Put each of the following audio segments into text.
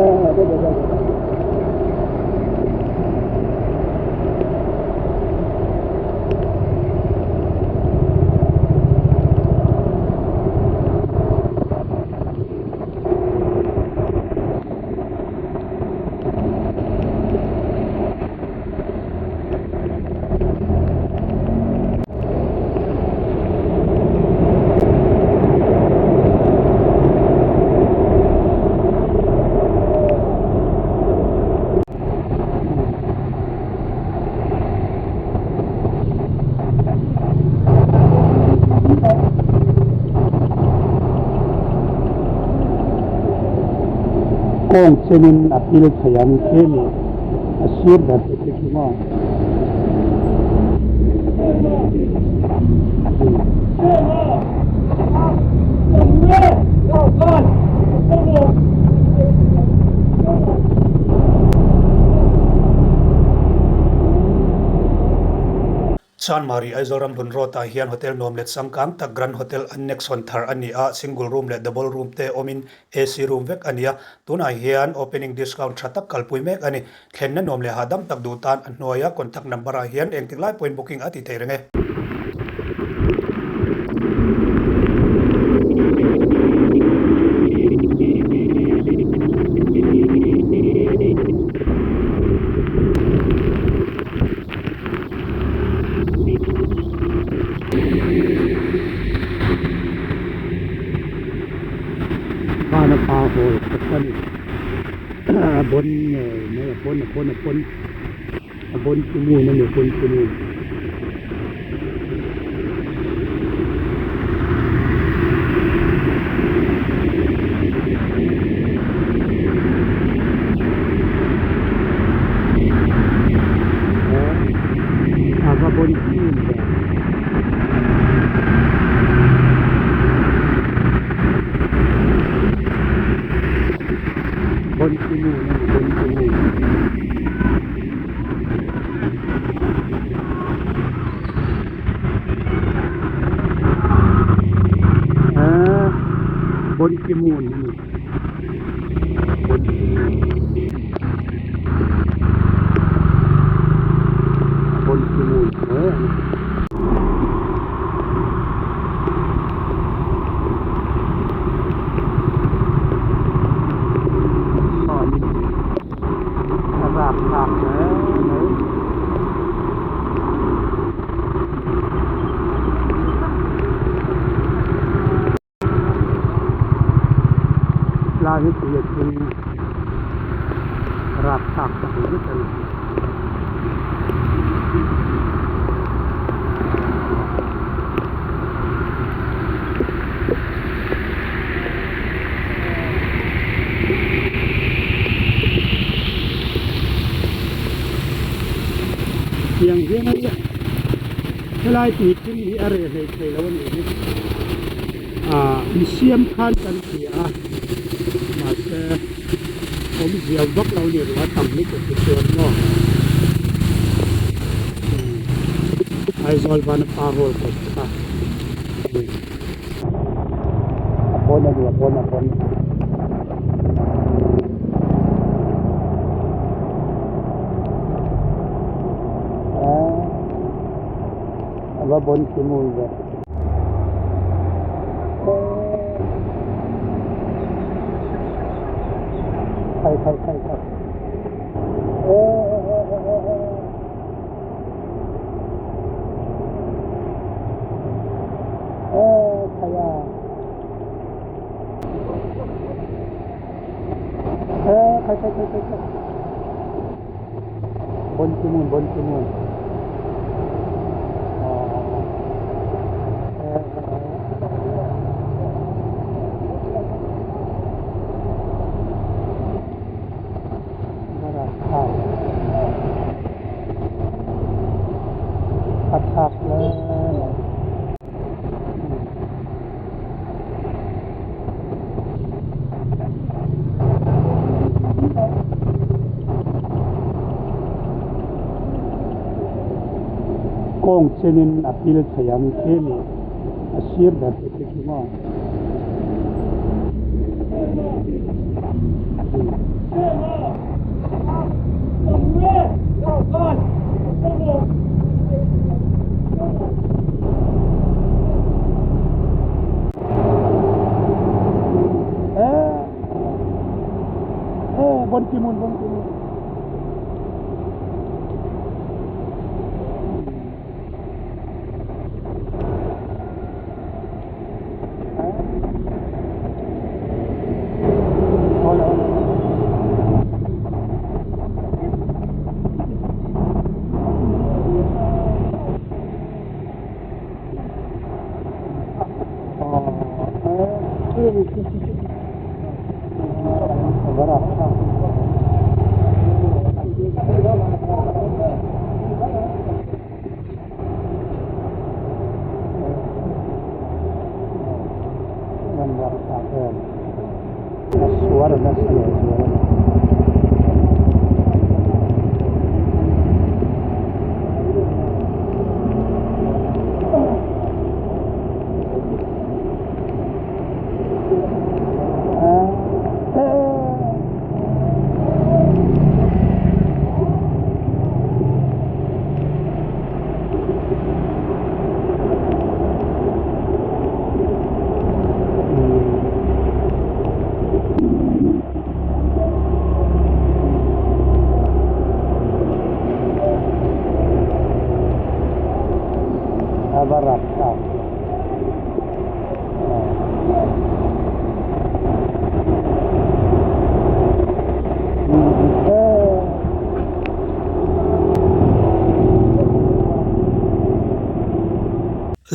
对对对对。Kawng chenin a pil thei ang khi a ni a sir ber te khi chu maw. Chanmari Aizawl Ramhlun Road ah hian hotel nuam leh changkang tak Grand Hotel Annex hawn thar a ni a, single room leh double room te awmin AC room vek a ni a, tunah hian opening discount tha tak kalpui mek a ni. Thlenna nuam leh hahdam tak duh tan a hnuaia contact number ah hian engtik lai pawhin booking a ti thei reng e. Vana pa hawl khawp a ni. A bon ngei mai a bon a bon a bon a bon chu ngun a ni bon chu ngun. A va bon chu ngun ve. Bon ki moon a ni bon ki moon. Ahh bon ki moon a ni bon ki moon bon ki moon hle a ni. Sawnin a rap thlak hle mai. Lai hi tui a tling rap thlak tak zet a ni. Tiang hian a helai tui thim hi a reh hlei thei lo a nih hi ah insiam khan kan hria a mahse awmzia vak lo ni ruah tam lutuk hi chuan maw Aizawl vana pa hawl kawt kha a ni. A pawn a ni a pawn a pawn. A va bon ki mun ve. Khai khai khai khai. Khai a. Khai khai khai khai khai. Bon ki mun bon ki mun. A thlak hle mai. Kawng chenin a pil thei ang khi a ni a sir ber te khi chu maw. Bon Ki-moon, Bon Ki-moon.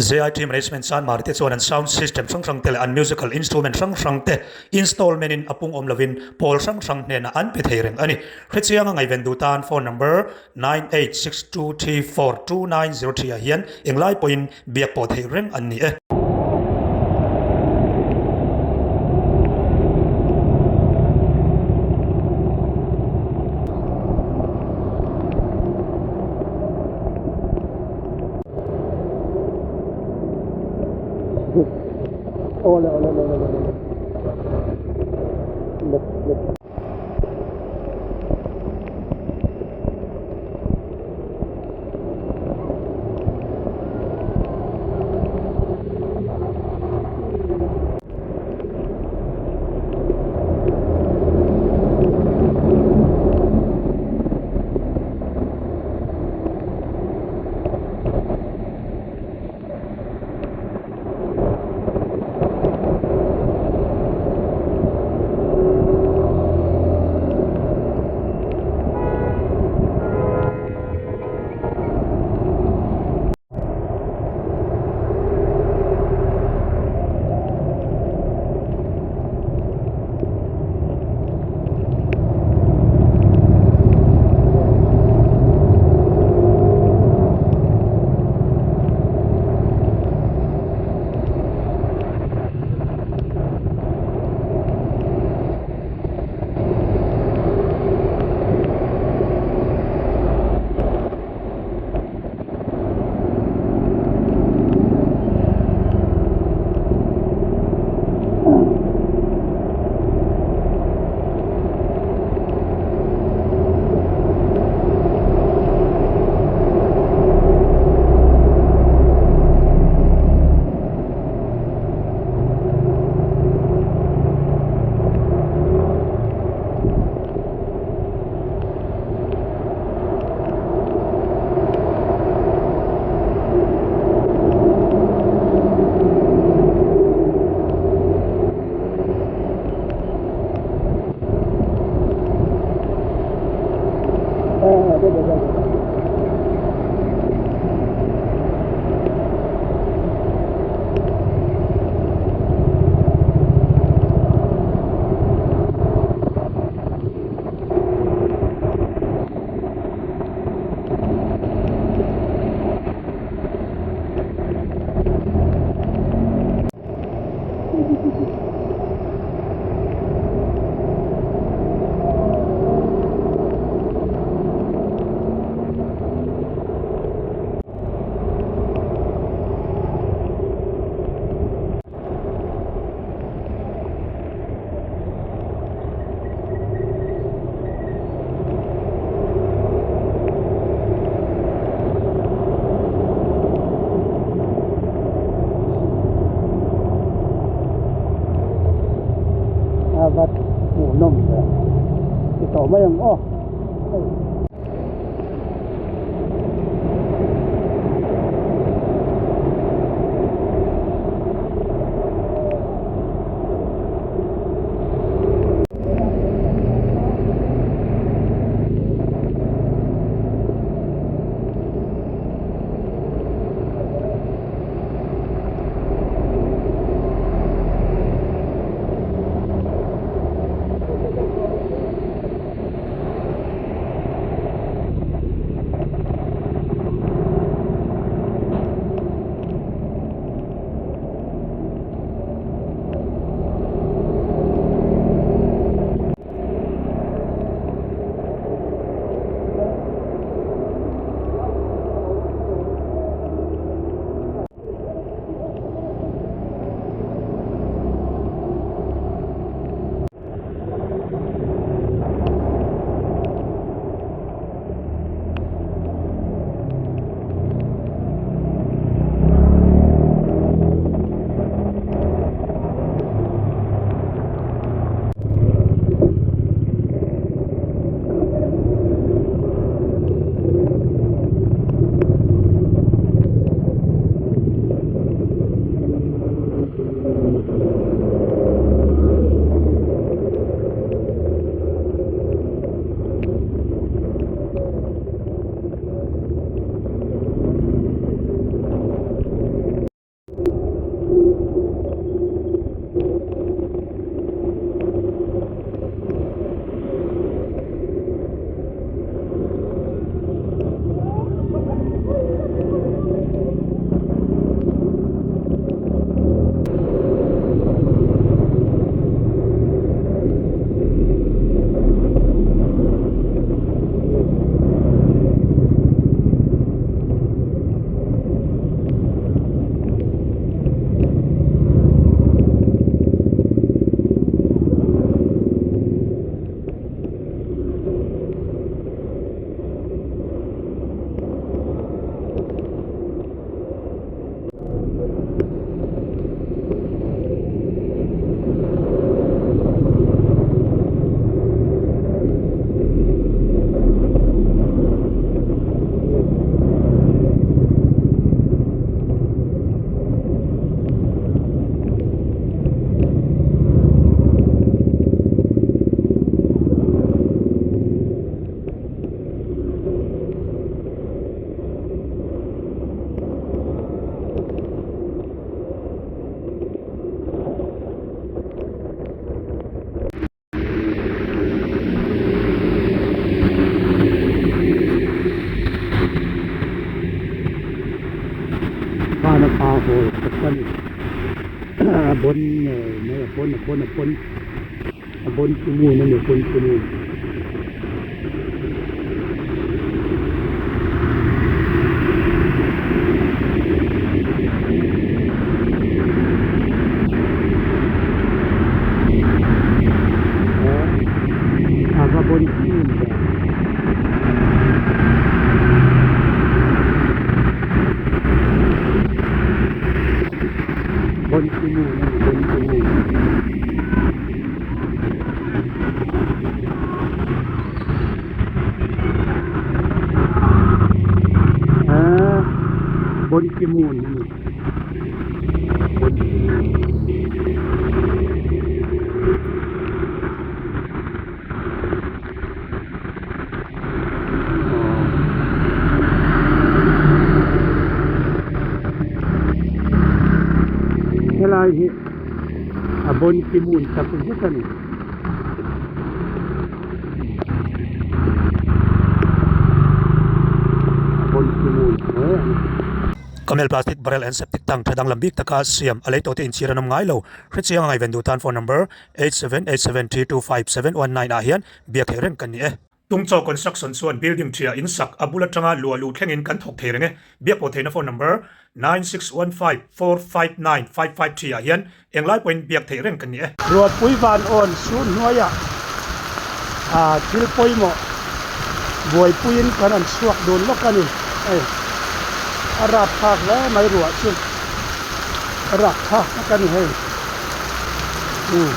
JIT Management Chanmar te chuan an sound system hrang hrang te leh an musical instrument hrang hrang te installment in a pung awm lovin pawl hrang hrang hnenah an pe thei reng a ni. Hrechianga ngaihven duh tan phone number 9862342903 ah hian englai pawhin biak pawh theih reng an ni e. Awle awle awle awle awle lep lep. A va hmuhnawm ve. Ti tawh mai ang aw. Hei. Van a pa hawl khawp a ni a bawn ngei mai a bawn a bawn a bawn a bawn chu mun a ni bawn chu mun. A va bawn chhun ve. Bawn chu mun a ni bawn chu mun. Bawn ki mun a ni bawn ki mun. Helai hi a bawn ki mun tak zet a ni. Camel plastic barrel and septic tank tha danglam bik taka siam a lei tawh te inchhir an awm ngai lo. Hrechiang a ngaihven duh tan phone number 8787325719 ah hian biak theih reng kan ni e. Tungchaw construction chuan building ṭhia in sak a bul aṭanga luah luh thlengin kan thawk thei reng e. Biak pawh theihna phone number 9615459553 ah hian englai pawhin biak theih reng kan ni e. Ruatpui van awn sur hnuaiah ah thil pawimawh buaipuiin kan rawn chhuak dun lawk a ni. Hei a rap thlak hle mai ruah chu a rap thlak tak a ni hei. Umm.